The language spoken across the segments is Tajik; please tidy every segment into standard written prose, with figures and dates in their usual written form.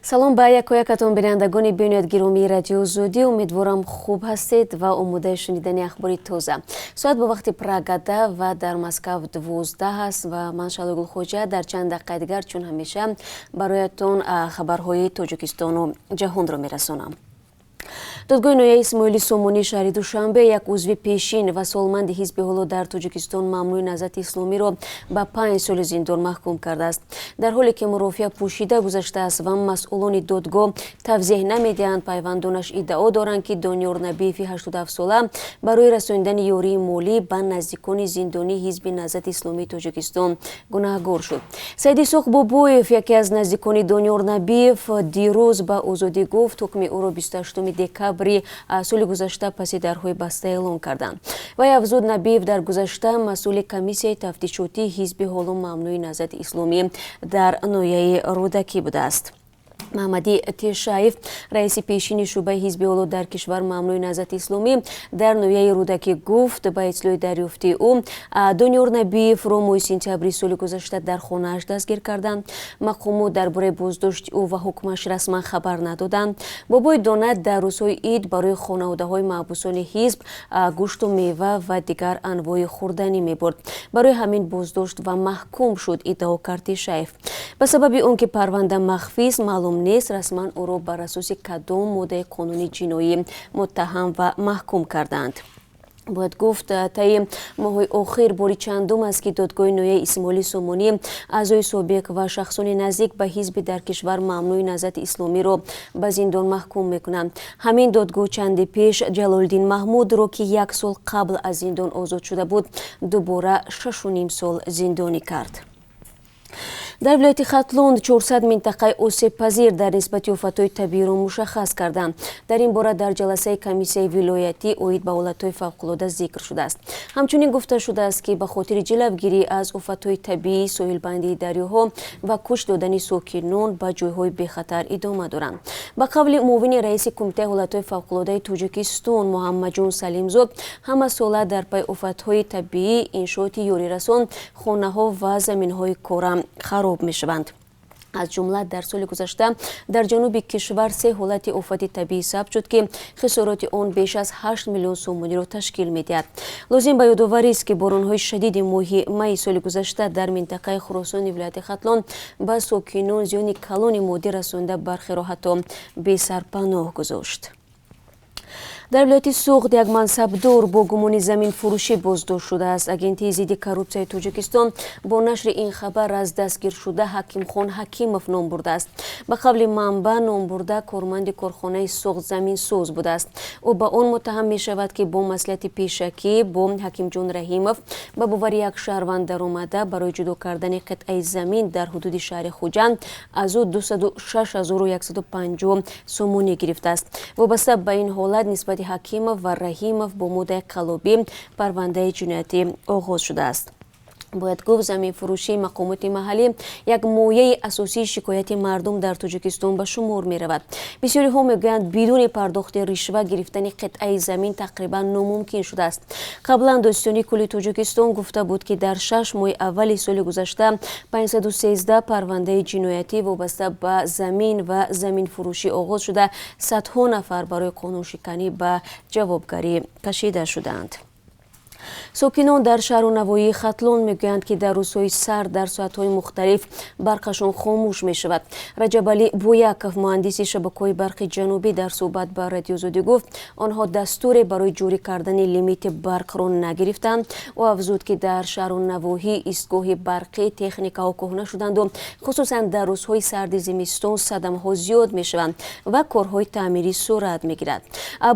Салом ба якоякатон, бинандагони бениҳоят гиромии Радиои Озодӣ. Умедворам, хуб ҳастед ва омодаи шунидани ахбори тоза. Соат бо вақти Прага 10 ва дар Москав 12 аст ва ман, Шаҳло Гулхоҷа, дар чанд дақиқаи дигар, чун ҳамеша, бароятон хабарҳои Тоҷикистону ҷаҳонро мерасонам. Додгоҳи ноҳияи Исмоили Сомонии шаҳри Душанбе як узви пешин ва солманди ҳизби ҳоло дар Тоҷикистон мамнӯи Наҳзати Исломиро ба 5 соли зиндон маҳкум кардааст. Дар ҳоле ки мурофиа пӯшида гузаштааст ва масъулони додгоҳ тавзеҳ намедиҳанд, пайвандонаш иддао доранд, ки Дониёр Набиеви 87-сола барои расонидани ёрии молӣ ба наздикони зиндонии ҳизби Наҳзати Исломии Тоҷикистон гунаҳгор шуд. Саидисоқ Бобоев, яке аз наздикони Дониёр Набиев, дирӯз ба Озодӣ гуфт, ҳукми ӯро 28 декабри соли гузашта паси дарҳои баста эълон карданд. Вай афзуд, Набиев дар гузашта масъули комиссияи тафтишотии ҳизби ҳоло мамнӯи Наҳзати Исломӣ дар ноҳияи Рӯдакӣ будааст. Маҳмадӣ Тешаев, раиси пешини шӯъбаи ҳизби ҳоло дар кишвар мамнӯи Наҳзати Исломӣ дар ноҳияи Рӯдакӣ, гуфт, ба иттилои дарёфтии ӯ, Дониёр Набиевро моҳи сентябри соли гузашта дар хонааш дастгир карданд. Мақомот дар бораи боздошти ӯ ва ҳукмаш расман хабар надоданд. Бобои донад, дар рӯзҳои ид барои хонаводаҳои маҳбусони ҳизб гӯшту мева ва дигар анвои хӯрданӣ мебурд, барои ҳамин боздошт ва маҳкум шуд, иддао кард Тешаев. Ба сабаби он ки парванда махфист, маълум нест, расман ӯро бар асоси кадом моддаи қонуни ҷиноӣ муттаҳам ва маҳкум кардаанд. Бояд гуфт, таи моҳҳои охир бори чандум аст, ки додгоҳи ноҳияи Исмоили Сомонӣ аъзои собиқ ва шахсони наздик ба ҳизби дар кишвар мамнӯи Наҳзати Исломиро ба зиндон маҳкум мекунанд. Ҳамин додгоҳ чанде пеш Ҷалолиддин Маҳмудро, ки як сол қабл аз зиндон озод шуда буд, дубора 6,5 сол зиндонӣ кард. Дар вилояти Хатлон 400 минтақаи осебпазир дар нисбати офатҳои табииро мушаххас карданд. Дар ин бора дар ҷаласаи комиссияи вилоятӣ оид ба ҳолатҳои фавқулода зикр шудааст. Ҳамчунин гуфта шудааст, ки ба хотири ҷилавгирӣ аз офатҳои табиӣ соҳилбандии дарёҳо ва кӯч додани сокинон ба ҷойҳои бехатар идома доранд. Ба қавли муовини раиси Кумитаи ҳолатҳои фавқулодаи Тоҷикистон Муҳаммадҷон Салимзод, ҳамасола дар пай офатҳои табиӣ иншооти ёрирасон, хонаҳо ва заминҳои кора хароб мешаванд. Аз ҷумла дар соли гузашта дар ҷануби кишвар се ҳолати офати табиӣ сабт шуд, ки хисороти он беш аз 8 миллион сомониро ташкил медиҳад. Лозим ба ёдоварист, ки боронҳои шадиди моҳи майи соли гузашта дар минтақаи Хуросони вилояти Хатлон ба сокинон зиёни калони моддӣ расонда, бархеро ҳатто бесарпаноҳ гузошт. Дар вилояти Суғд як мансабдор бо гумони заминфурӯшӣ боздошт шудааст. Агентии зидди коррупсияи Тоҷикистон бо нашри ин хабар аз дастгиршуда Ҳакимхон Ҳакимов ном бурдааст. Ба қавли манбаъ, номбурда корманди корхонаи Суғд заминсоз будааст. Ӯ ба он муттаҳам мешавад, ки бо маслиҳати пешакӣ бо Ҳакимҷон Раҳимов ба бовари як шаҳрванд даромада, барои ҷудо кардани қитъаи замин дар ҳудуди шаҳри Хуҷанд аз ӯ 206 150 сомонӣ гирифтааст. Вобаста ба ин ҳолат нисбати Ҳакимов ва Раҳимов бо моддаи қаллобӣ парвандаи ҷиноятӣ оғоз шудааст. Бояд гуфт, заминфурӯшии мақомоти маҳаллӣ як мояи асосии шикояти мардум дар Тоҷикистон ба шумор меравад. Бисёриҳо мегӯянд, бидуни пардохти ришва гирифтани қитъаи замин тақрибан номумкин шудааст. Қаблан Додситонии кулли Тоҷикистон гуфта буд, ки дар 6 моҳи аввали соли гузашта 513 парвандаи ҷиноятӣ вобаста ба замин ва заминфурӯшӣ оғоз шуда, садҳо нафар барои қонуншиканӣ ба ҷавобгарӣ кашида шудаанд. Сокинон дар шаҳру навоҳии Хатлон мегӯянд, ки дар рӯзҳои сард дар соатҳои мухталиф барқашон хомӯш мешавад. Раҷабалӣ Буяков, муҳандиси шабакаҳои барқи ҷанубӣ, дар суҳбат ба Радиозодӣ гуфт, онҳо дастуре барои ҷорӣ кардани лимити барқро нагирифтанд. Ӯ афзуд, ки дар шаҳру навоҳӣ истгоҳи барқӣ, техникаҳо кӯҳна шуданду хусусан дар рӯзҳои сарди зимистон садамаҳо зиёд мешаванд ва корҳои таъмирӣ сурат мегирад.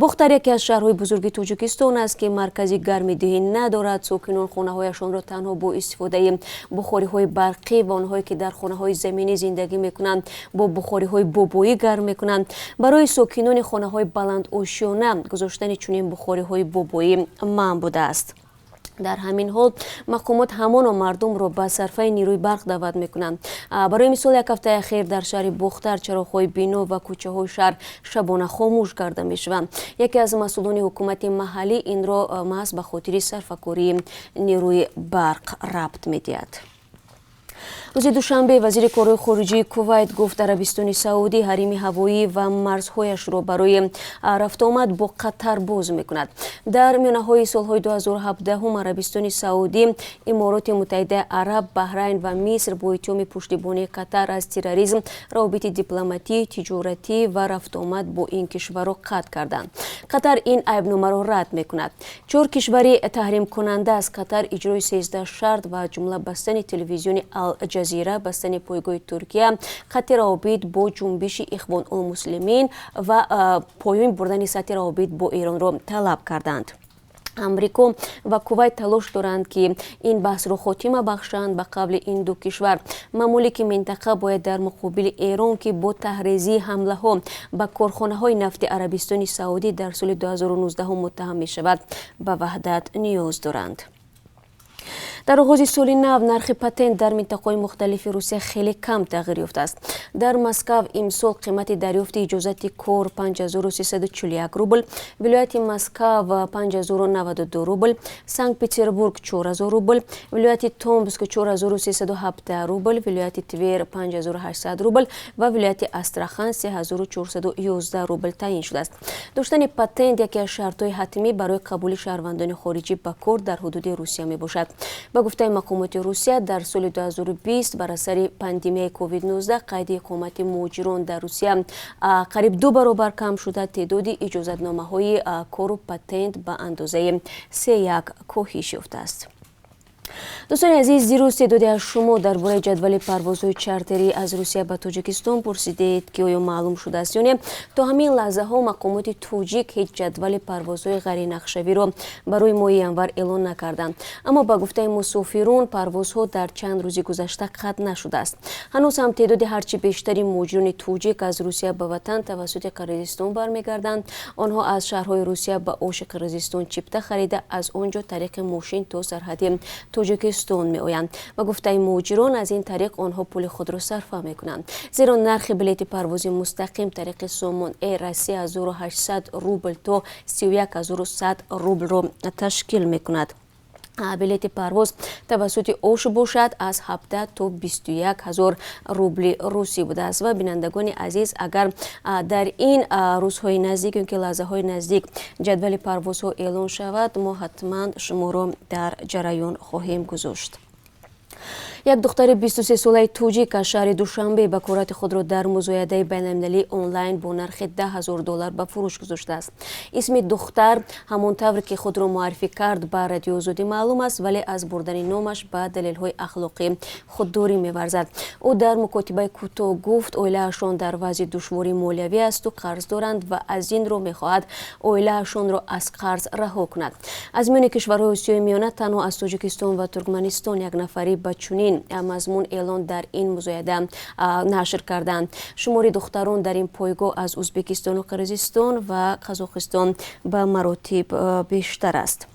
Бохтар яке аз шаҳрҳои бузурги Тоҷикистон аст, ки маркази гармидиҳӣ надорад. Сокинон хонаҳояшонро танҳо бо истифодаи бухориҳои барқӣ ва онҳое, ки дар хонаҳои заминӣ зиндагӣ мекунанд, бо бухориҳои бобоӣ гарм мекунанд. Барои сокинони хонаҳои баландошёна гузоштани чунин бухориҳои бобоӣ манъ будааст. Дар ҳамин ҳол мақомот ҳамоно мардумро ба сарфаи нерӯи барқ даъват мекунанд. Барои мисол, як ҳафтаи ахир дар шаҳри Бохтар чароғҳои бино ва кӯчаҳои шаҳр шабона хомӯш карда мешаванд. Яке аз масъулони ҳукумати маҳаллӣ инро маҳз ба хотири сарфакории нерӯи барқ рабт медиҳад. Рӯзи душанбе вазири корҳои хориҷии Кувайт гуфт, Арабистони Саудӣ ҳарими ҳавоӣ ва марзҳояшро барои рафтуомад бо Қатар боз мекунад. Дар миёнаҳои солҳои 2017 Арабистони Саудӣ, Имороти Муттаҳидаи Араб, Баҳрайн ва Миср бо иттиҳоми пуштибонии Қатар аз терроризм равобити дипломатӣ, тиҷоратӣ ва рафтуомад бо ин кишварро қатъ карданд. Қатар ин айбномаро рад мекунад. Чор кишвари таҳримкунанда аз Қатар иҷрои 13 шарт ва ҷумла бастани телевизиони Ал-Ҷазира, бастани пойгоҳи Туркия, қатъи равобит бо ҷунбиши Ихвонулмуслимин ва поён бурдани сатҳи равобит бо Эронро талаб карданд. Амрико ва Кувайт талош доранд, ки ин баҳсро хотима бахшанд. Ба қавли ин ду кишвар, мамолики минтақа бояд дар муқобили Эрон, ки бо таҳрезии ҳамлаҳо ба корхонаҳои нафти Арабистони Саудӣ дар соли 2019 муттаҳам мешавад, ба ваҳдат ниёз доранд. Дар оғози соли нав нархи патент дар минтақаҳои мухталифи Русия хеле кам тағйир ёфтааст. Дар Москав имсол қимати дарёфти иҷозати кор 5341 рубл, вилояти Москав 5092 рубл, Санкт Петербург 4000 рубл, вилояти Томск 4317 рубл, вилояти Твер 5800 рубл ва вилояти Астрахан 3411 рубл таъин шудааст. Доштани патент яке аз шартҳои ҳатмӣ барои қабули шаҳрвандони хориҷӣ ба кор дар ҳудуди Русия мебошад. Ба гуфтаи мақомоти Русия, дар соли 2020 бар асари пандемияи COVID-19 қайди иқомати муҳоҷирон дар Русия қариб ду баробар кам шуда, теъдоди иҷозатномаҳои кору патент ба андозаи 3,1 коҳиш ёфтааст. Дӯстони азиз, дирӯз теъдоде аз шумо дар бораи ҷадвали парвозҳои чартерӣ аз Русия ба Тоҷикистон пурсидед, ки оё маълум шудааст ё не. То ҳамин лаҳзаҳо мақомоти тоҷик ҳеҷ ҷадвали парвозҳои ғайринақшавиро барои моҳи январ эълон накарданд. Аммо ба гуфтаи мусофирон, парвозҳо дар чанд рӯзи гузашта қатъ нашудааст. Ҳанӯз ҳам теъдоди ҳарчи бештари муҳоҷирони тоҷик аз Русия ба ватан тавассути Қирғизистон бармегарданд. Онҳо аз шаҳрҳои Русия ба Оши Қирғизистон чипта харида, аз он ҷо тариқи мошин то сарҳади Тоҷикистон меоянд. Ба гуфтаи муҳоҷирон, аз ин тариқ онҳо пули худро сарфа мекунанд, зеро нархи билети парвози мустақим тариқи Сомон Эйр аз 3800 рубл то 31100 рублро ташкил мекунад. Билети парвоз тавассути Ош бошад, аз 17 то 21 ҳазор рубли русӣ будааст. Ва бинандагони азиз, агар дар ин рӯзҳои наздик ё ки лаҳзаҳои наздик ҷадвали парвозҳо эълон шавад, мо ҳатман шуморо дар ҷараён хоҳем гузошт. Як духтари 23-солаи тоҷик аз шаҳри Душанбе бакорати худро дар музоядаи байналмилалии онлайн бо нархи 10 000 доллар ба фурӯш гузоштааст. Исми духтар, ҳамон тавре ки худро муаррифӣ кард, ба Радиоозодӣ маълум аст, вале аз бурдани номаш ба далелҳои ахлоқӣ худдорӣ меварзад. Ӯ дар мукотибаи кӯтоҳ гуфт, оилаашон дар вазъи душвори молиявӣ асту қарз доранд ва аз ин рӯ мехоҳад оилаашонро аз қарз раҳо кунад. Аз миёни кишварҳои Осиёи Миёна танҳо аз Тоҷикистон ва Туркманистон як нафарӣ ба чунин мазмун эълон дар ин музояда нашр карданд. Шумори духтарон дар ин пойгоҳ аз Ӯзбекистону Қирғизистон ва Қазоқистон ба маротиб бештар аст.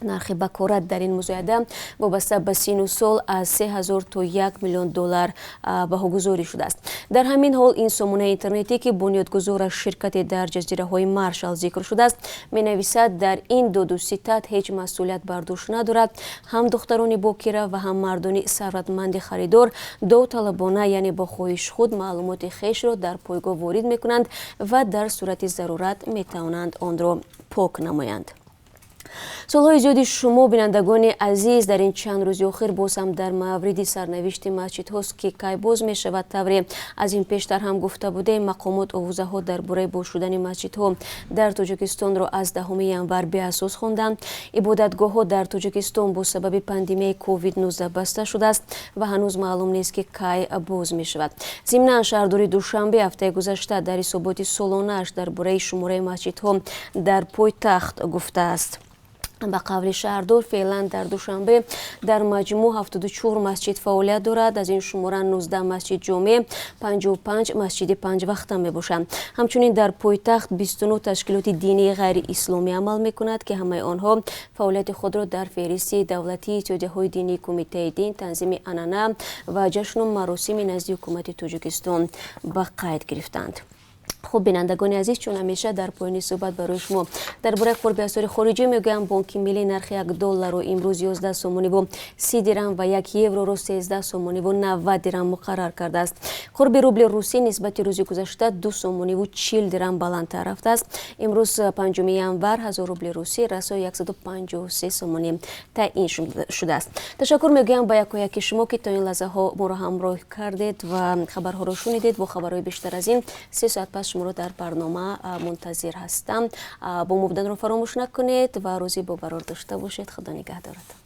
Нархи бакорат дар ин музояда вобаста ба сину сол аз 3000 то 1 миллион доллар баҳогузорӣ шудааст. Дар ҳамин ҳол, ин сомонаи интернетӣ, ки бунёдгузораш ширкате дар Ҷазираҳои Маршал зикр шудааст, менависад, дар ин доду ситад ҳеҷ масъулият бар дӯш надорад. Ҳам духтарони бокира ва ҳам мардони сарватманди харидор довталабона, яъне бо хоҳиши худ, маълумоти хешро дар пойгоҳ ворид мекунанд ва дар сурати зарурат метавонанд онро пок намоянд. Суолҳои зиёди шумо, бинандагони азиз, дар ин чанд рӯзи охир боз ҳам дар мавриди сарнавишти масҷидҳост, ки кай боз мешавад. Тавре аз ин пештар ҳам гуфта будем, мақомот овозаҳо дар бораи боз шудани масҷидҳо дар Тоҷикистонро аз 10 январ беасос хонданд. Ибодатгоҳҳо дар Тоҷикистон бо сабаби пандемияи COVID-19 баста шудааст ва ҳанӯз маълум нест, ки кай боз мешавад. Зимнан, шаҳрдори Душанбе ҳафтаи гузашта дар ҳисоботи солонааш дар бораи шумораи масҷидҳо дар пойтахт гуфтааст. Ба қавли шаҳрдор, феълан дар Душанбе дар маҷмӯъ 74 масҷид фаъолият дорад. Аз ин шумора 19 масҷид ҷомеъ, 55 масҷиди панҷвақта мебошанд. Ҳамчунин дар пойтахт 29 ташкилоти динии ғайриисломӣ амал мекунад, ки ҳамаи онҳо фаъолияти худро дар феҳристи давлатии иттиҳодияҳои динии Кумитаи дин, танзими анъана ва ҷашну маросими назди ҳукумати Тоҷикистон ба қайд гирифтанд. Хуб, бинандагони азиз, чун ҳамеша дар поёни суҳбат барои шумо дар бораи қурби асъори хориҷӣ мегӯям. Бонки Миллӣ нархи 1 долларро имрӯз 11 сомониву 30 дирам ва 1 евроро 13 сомониву 90 дирам муқаррар кардааст. Қурби рубли русӣ нисбати рӯзи гузашта 2 сомониву 40 дирам баландтар рафтааст. Имрӯз, 5 январ, 1000 рубли русӣ расо 153 сомонӣ таъин шудааст. Ташаккур мегӯям ба якояки шумо, ки то ин лаҳзаҳо моро ҳамроҳ кардед ва хабарҳоро шунидед. Бо хабарҳои бештар аз ин 3 соат пас шуморо дар барнома мунтазир ҳастам. Бо мо буданро фаромӯш накунед ва рӯзи бобарор дошта бошед. Худо нигаҳдоратон.